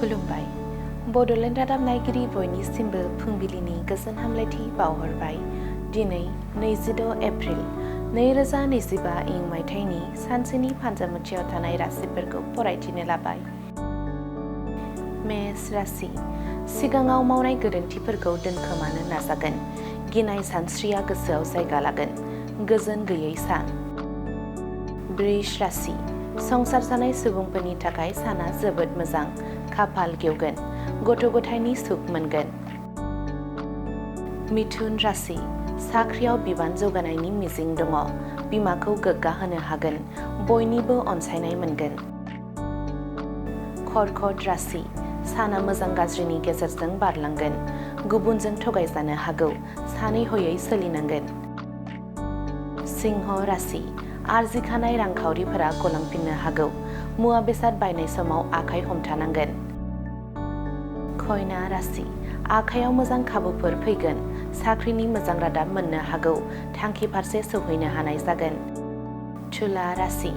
खुलुमबाय। बड'लेण्ड रादाब नायगिरि बयनिसिमबो फुंबिलिनि गोजोन हामलायथि बावहरबाय। दिनै 26 एप्रिल 2025 इं मायथाइनि सानसेनि फान्जामुथियाव थानाय राशिफोरखौ फरायथिनो लाबाय। मेष राशि। सिगाङाव मावनाय गोरोन्थिफोरखौ दोनखोमानो नाजागोन। गिनाय सानस्रिया गोसोआव जायगा लागोन। गोजोन गैयै सान। वृष राशि। संसार जानाय सुबुंफोरनि थाखाय साना जोबोद मोजां। खाफाल गेवगोन। गथ' गथायनि सुख मोनगोन। मिथुन राशि। साख्रियाव बिबान जौगानायनि मिजिं दङ। बिमाखौ गोग्गा होनो हागोन। बयनिबो अनसायनाय मोनगोन। कर्कट राशि। साना मोजां गाज्रिनि गेजेरजों बारलांगोन। गुबुनजों थगायजानो हागौ। सानै हयै सोलिनांगोन। सिंह राशि। आरजिखानाय रांखावरिफोरा गलांफिननो हागौ। मुवा बेसाद बायनाय समाव आखाइ हमथानांगोन। कन्या राशि। आखायाव मोजां खाबुफोर फैगोन। साख्रिनि मोजां रादाब मोननो हागौ। थांखि फारसे सौहैनो हानाय जागोन। तुला राशि।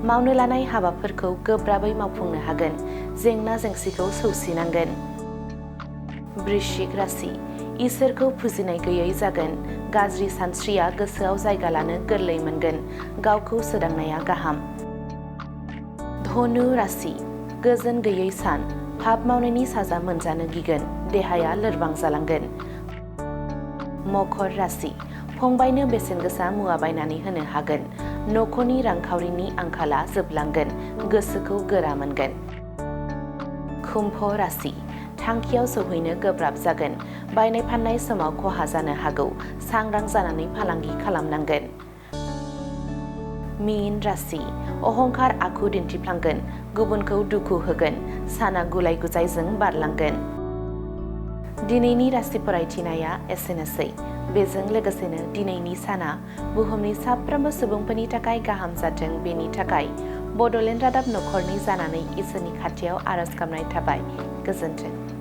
मावनो लानाय हाबाफोरखौ गोब्राबै मावफुंनो हागोन। जेंना जेंसिखौ सौसिनांगोन। वृश्चिक राशि। इसोरखौ फुजिनाय गैयै जागोन। गाज्रि सानस्रिया गोसोआव जायगा लानो गोरलै मोनगोन। गावखौ सोदांनाया गाहाम। धनु राशि। गोजोन गैयै सान। पाप मावनायनि साजा मोनजानो गिगोन। देहाया लोरबां जालांगोन। मकर राशि। फंबायनो बेसेन गोसा मुवा बायनानै होनो हागोन। नखरनि रांखावरिनि आंखाला जोबलांगोन। गोसोखौ गोरा मोनगोन। कुम्भ राशि। थांखियाव सौहैनो गोब्राब जागोन। बायनाय फाननाय समाव खहा जानो हागौ। सांग्रां जानानै फालांगि खालामनांगोन। मीन राशि। अहंखार आखु दिन्थिफ्लांगोन। गुबुनखौ दुखु होगोन। साना गुलाय गुजायजों बारलांगोन। दिनैनि राशि फरायथिनाया एसेनोसै। बेजों लोगोसेनो दिनैनि साना बुहुमनि साफ्रोमबो सुबुंफोरनि थाखाय गाहाम जाथों बेनि थाखाय बड'लेण्ड रादाब नखरनि जानानै इसोरनि खाथियाव आरज गाबनाय थाबाय। गोजोन्थों।